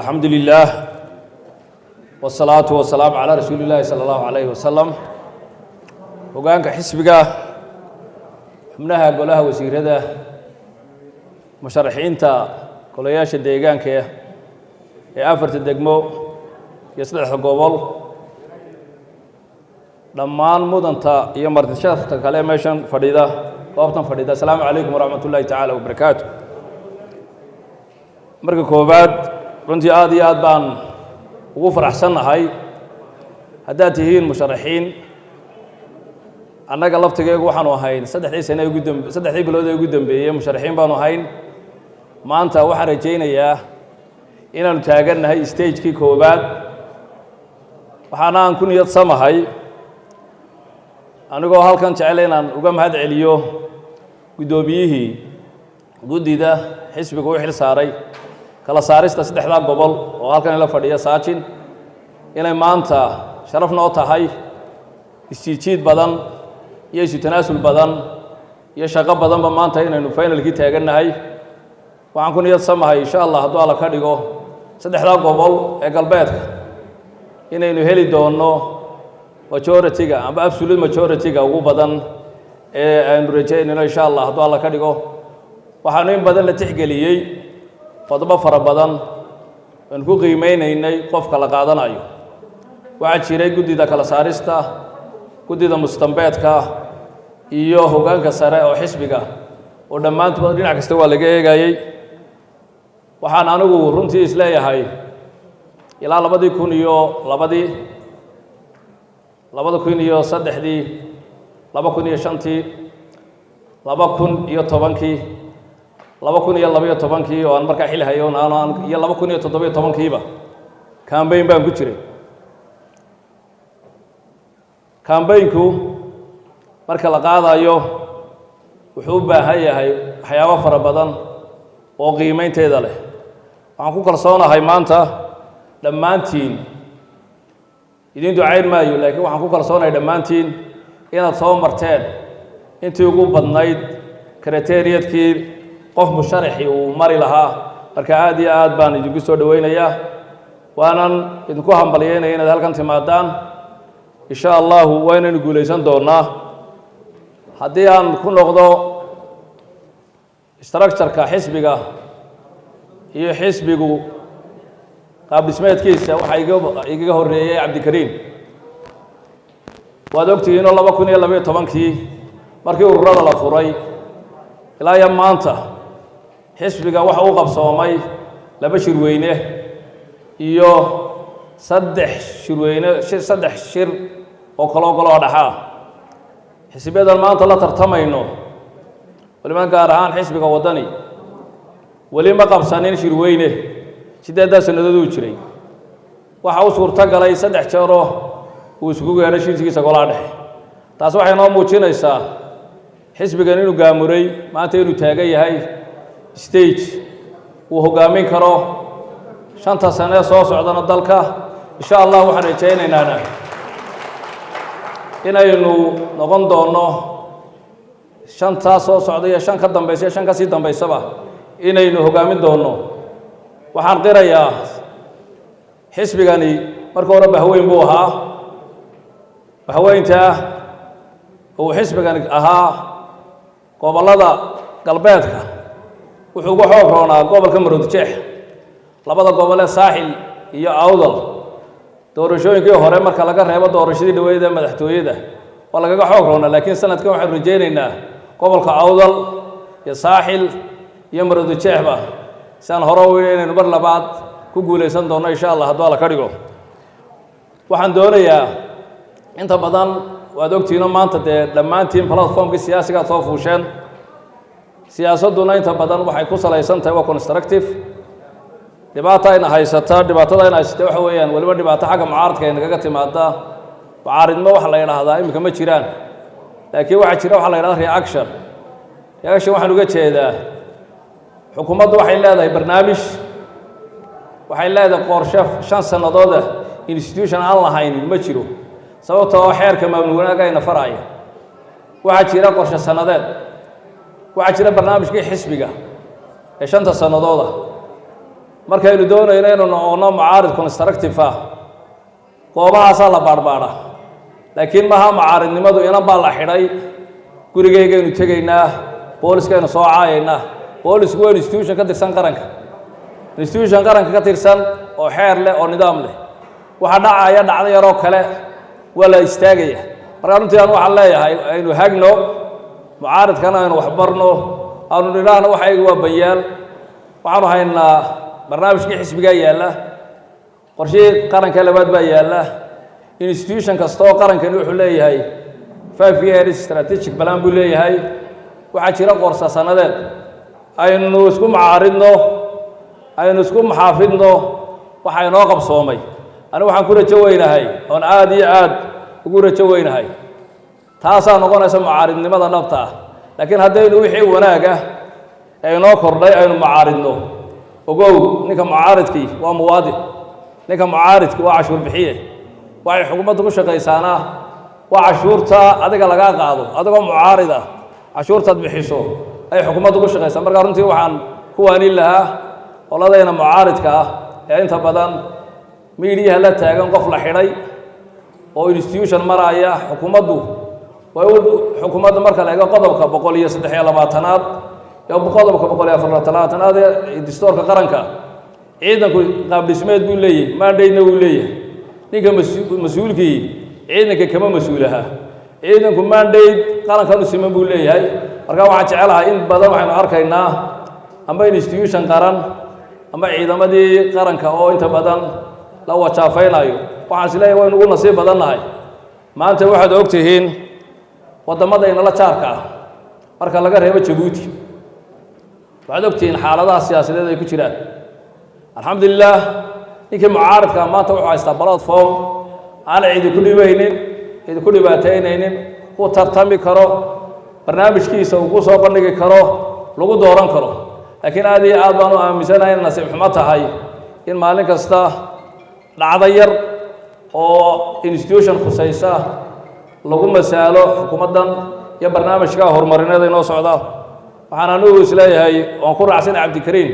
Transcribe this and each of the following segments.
Alxamdu lilah wsalaatu wasalaamu calaa rasuuli illaahi sala allahu calayhi wasalam. Hogaanka xisbiga, xubnaha golaha wasiirada, musharaxiinta golayaasha deegaanka ee afarta degmo iyo saddexda gobol, dhammaan mudanta iyo martisharafta kale meeshan fadhida, goobtan fadhida, asalaamu calaykum waraxmat ullaahi tacaala wabarakaatu. Marka koowaad, runtii aad iyo aad baan ugu faraxsannahay haddaad tihiin musharaxiin. Annaga laftigeegu waxaanu ahayn saddexdii sane ugu damb 3dii bilood ee ugu dambeeyey musharaxiin baanu ahayn. Maanta waxaan rajaynayaa inaanu taagannahay stagekii koowaad, waxaana aan ku niyad samahay, anigoo halkan jecel inaan uga mahad celiyo guddoomiyihii guddida xisbiga u xil saaray kala saarista saddexdaa gobol oo halkan ila fadhiya, Saajin, inay maanta sharaf noo tahay, isjiidjiid badan iyo isu tanaasul badan iyo shaqo badanba maanta inaynu finalkii taagannahay. Waxaan ku niyad samahay, insha Allah, hadduu Alla ka dhigo, saddexdaa gobol ee galbeedka inaynu heli doonno majority-ga amba absolute majority-ga ugu badan ee aynu rajaynayno, insha Allah, hadduu Alla ka dhigo. Waxaanu in badan la tixgeliyey qodobo fara badan aynu ku qiimeynaynay qofka la qaadanayo. Waxaa jiray guddida kala saarista, guddida mustambeedka iyo hoggaanka sare oo xisbiga, oo dhammaantood dhinac kasta waa laga eegayey. Waxaan anigu runtii isleeyahay ilaa 2002-dii, 2003-dii, 2005-tii, 2010-kii, 2012-kii oo aan markaa xil hayo iyo 2017-kiiba campaign baan ku jiray. Campaignku marka la qaadayo wuxuu u baahan yahay waxyaabo fara badan oo qiimeynteeda leh. Waxaan ku kalsoonahay maanta dhammaantiin, idiin ducayn maayo, laakiin waxaan ku kalsoonahay dhammaantiin inaad soo marteen intii ugu badnayd criteriadkii qof musharaxi uu mari lahaa. Marka aad iyo aad baan idinku soo dhoweynayaa, waanan idinku hambalyeynaya inaad halkan timaadaan. Insha Allahu waa inaynu guulaysan doonaa. Haddii aan ku noqdo structureka xisbiga iyo xisbigu qaab dhismeedkiisa, waxaa igaga horreeyey Cabdikariim. Waad ogtihiinoo 2012-kii markii ururada la furay ilaa iyo maanta xisbiga waxa u qabsoomay laba shirweyne iyo saddex shirweyne, saddex shir oo kaloo goloo dhaxaa. Xisbiyadan maanta la tartamayno, weliba gaar ahaan xisbiga Waddani, weli ma qabsanin shirweyne. 8-daa sannadood uu jiray waxa u suurto galay saddex jeeroo uu isugu yeedhay shirkiisa golaha dhexe. Taas waxay noo muujinaysaa xisbigan inuu gaamuray, maanta inuu taagan yahay stage uu hoggaamin karo 5-ta sane soo socdana dalka. Insha Allah waxaan rajaynaynaan inaynu noqon doonno shantaa soo socda iyo shan ka dambaysa iyo shan ka sii dambaysaba inaynu hoggaamin doonno. Waxaan qirayaa xisbigani marka hore bahweyn buu ahaa. Bahweyntaa uu xisbigani ahaa gobollada galbeedka wuxuu uga xoog roonaa gobolka Maroodijeex, labada gobol ee Saaxil iyo Awdal. Doorashooyinkii hore, marka laga reebo doorashadii dhaweyd ee madaxtooyada, waa lagaga xoog roonaa. Laakiin sanadkan waxaanu rajaynaynaa gobolka Awdal iyo Saaxil iyo Maroodijeexba, siaan hore u yidhi, inaynu mar labaad ku guulaysan doonno, insha Allah, hadduu Alla ka dhigo. Waxaan doonayaa, inta badan waad ogtihiinoo maanta dee dhammaantiin platformkii siyaasigaad soo fuusheen. Siyaasadduna inta badan waxay ku salaysan tahay waa constructive. Dhibaata ayna haysataa, dhibaatada ayna haysata waxa weeyaan weliba dhibaato xagga mucaaradka ay nagaga timaada. Mucaaridmo waxa la yidhaahdaa iminka ma jiraan, laakiin waxaa jira waxa la yidhahda reaction. Reaction waxaan uga jeedaa, xukuumaddu waxay leedahay barnaamij, waxay leedahay qorshe 5 sannadooda. Institution aan lahaynin ma jiro, sababta oo xeerka maamul wanaag ayna faraya. Waxaa jira qorshe sannadeed, waxaa jira barnaamijkii xisbiga ee shanta sannadooda. Markaynu doonayno inaynu noqono mucaarid constructive ah, goobahaasaa la baadhbaadha, laakiin maha mucaaridnimadu inan baa la xidhay, gurigaygaynu tegaynaa, booliskaynu soo caayaynaa. Boolisku waa institution ka tirsan qaranka, institution qaranka ka tirsan oo xeer leh oo nidaam leh. Waxa dhacaya dhacdo yaroo kale waa la istaagaya. Markaa runtii anu waxaan leeyahay, aynu hagno mucaaridkana, aynu waxbarno, aanu nidhaahno waxaygu waa banyaal. Waxaanu haynaa barnaamijkii xisbigaa yaalla, qorshihii qaranka labaad baa yaalla. Institution kasta oo qarankani wuxuu leeyahay 5 years strategic plan buu leeyahay. Waxaa jira qorsa sanadeed. Aynu isku mucaaridno, aynu isku muxaafidno waxa inoo qabsoomay. Anigu waxaan ku rajo weynahay oon aada iyo aad ugu rajo weynahay, taasaa noqonaysa mucaaridnimada dhabta ah. Laakiin haddaynu wixii wanaag ah ee inoo kordhay aynu mucaaridno, ogow, ninka mucaaridkii waa muwaadin, ninka mucaaridki waa cashuur bixiye. Waxay xukuumadda ku shaqaysaana waa cashuurta adiga lagaa qaado. Adigoo mucaarid ah cashuurtaad bixiso ayay xukuumadda ku shaqaysaa. Markaa runtii waxaan ku waanin lahaa qoladayna mucaaridka ah ee inta badan miidiyaha la taagan qof la xidhay oo institution maraya. Xukuumaddu way u xukuumadda marka la eego qodobka 123aad iyo qodobka 124aad ee distoorka qaranka, ciidanku qaab dhismeed buu leeyahay, mandate-na wuu leeyahay. Ninka mas-uulkii ciidanka kama mas-uulaha, ciidanku mandate qarankanu siman buu leeyahay. Marka waxaan jecelahay, in badan waxaynu arkaynaa amba institution qaran amba ciidamadii qaranka oo inta badan la wajaafaynayo. Waxaan is leeyahay waynu ugu nasiib badannahay maanta. Waxaad og tihiin waddamada inala jaarka ah, marka laga reebo Jabuuti, waxaad og tihiin xaaladaha siyaasadeed ay ku jiraan. Alxamdulilah, ninkii mucaaridka maanta wuxuu haystaa platform aan cidi ku dhibaynin, cidi ku dhibaataynaynin, ku tartami karo, barnaamijkiisa uu ku soo bandhigi karo, lagu dooran karo. Laakiin aad iyo aad baan u aaminsanahay in nasiib xumo tahay in maalin kasta dhacdo yar oo institution khusaysa lagu masaalo xukuumaddan iyo barnaamijka horumarineed inoo socda. Waxaan anigu isleeyahay, oon ku raacsanay Cabdikariim,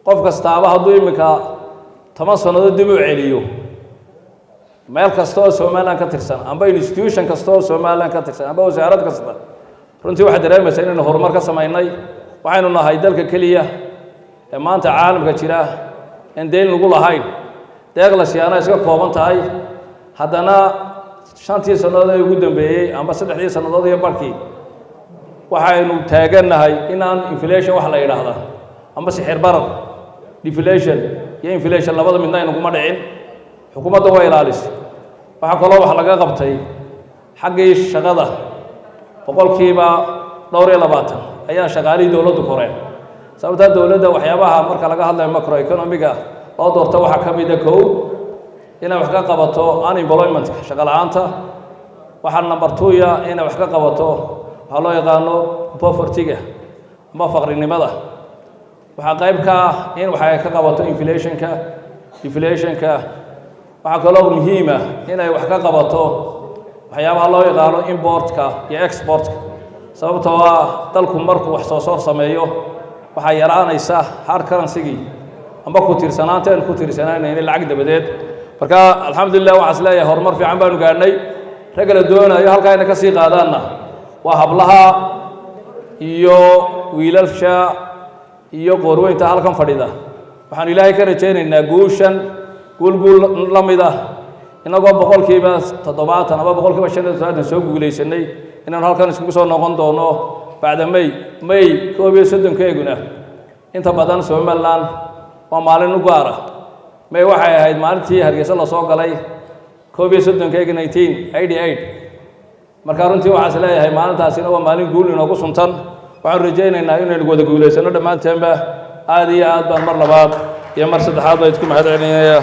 qof kastaaba hadduu iminka 10 sannadood dib u celiyo, meel kasta oo Somaliland ka tirsan amba institution kasta oo Somaliland ka tirsan amba wasaarad kasta, runtii waxaad dareemaysaa inaynu horumar ka samaynay. Waxaynu nahay dalka keliya ee maanta caalamka jira in deyn lagu lahayn, deeq la siyaana iska kooban tahay. Haddana 5tii sannadood ee ugu dambeeyey amba 3dii sannadood iyo barhkii, waxaynu taagannahay inaan inflation wax la yidhaahda amba sixir barar, deflation iyo inflation labada midna aynuguma dhicin. Xukuumadda waa ilaalisa. Waxaa kaloo wax laga qabtay xaggii shaqada, 24% ayaa shaqaalihii dowladdu koreen. Sababtaa dowladda waxyaabaha marka laga hadlayo macroeconomiga loo doorto waxaa ka mida kow inay wax ka qabato unemploymentka, shaqo la-aanta. Waxaa number two-ya inay wax ka qabato waxaa loo yaqaano povertyga ama faqrinimada. Waxaa qayb ka ah in waxay ka qabato inflationka, deflationka. Waxaa kaloo muhiima inay wax ka qabato waxyaabaha loo yaqaano importka iyo exportka, sababtoo ah dalku markuu wax soo saar sameeyo, waxaa yaraanaysa hard currency-gii amba ku tiirsanaanta aynu ku tiirsanaanayna lacag dabadeed. Marka alxamdulilah, waxaan is leeyahay horumar fiican baanu gaadhnay. Ragga la doonayo halkaa inay ka sii qaadaanna waa hablaha iyo wiilasha iyo qoorweynta halkan fadhida. Waxaanu Ilaahay ka rajaynaynaa guushan guul guul la mid ah, innagoo 70% ama 75% soo guulaysanay, inaanu halkan iskugu soo noqon doono bacda May. May 31-keeguna inta badan Somaliland waa maalin u gaar ah. May waxay ahayd maalintii Hargeysa lasoo galay, 31-keegi 1988. Marka runtii waxaan is leeyahay maalintaasina waa maalin guul inoogu suntan. Waxaanu rajaynaynaa inaynu wada guulaysano dhammaanteenba. Aada iyo aad baan mar labaad iyo mar saddexaad baa idinku mahad celinaya.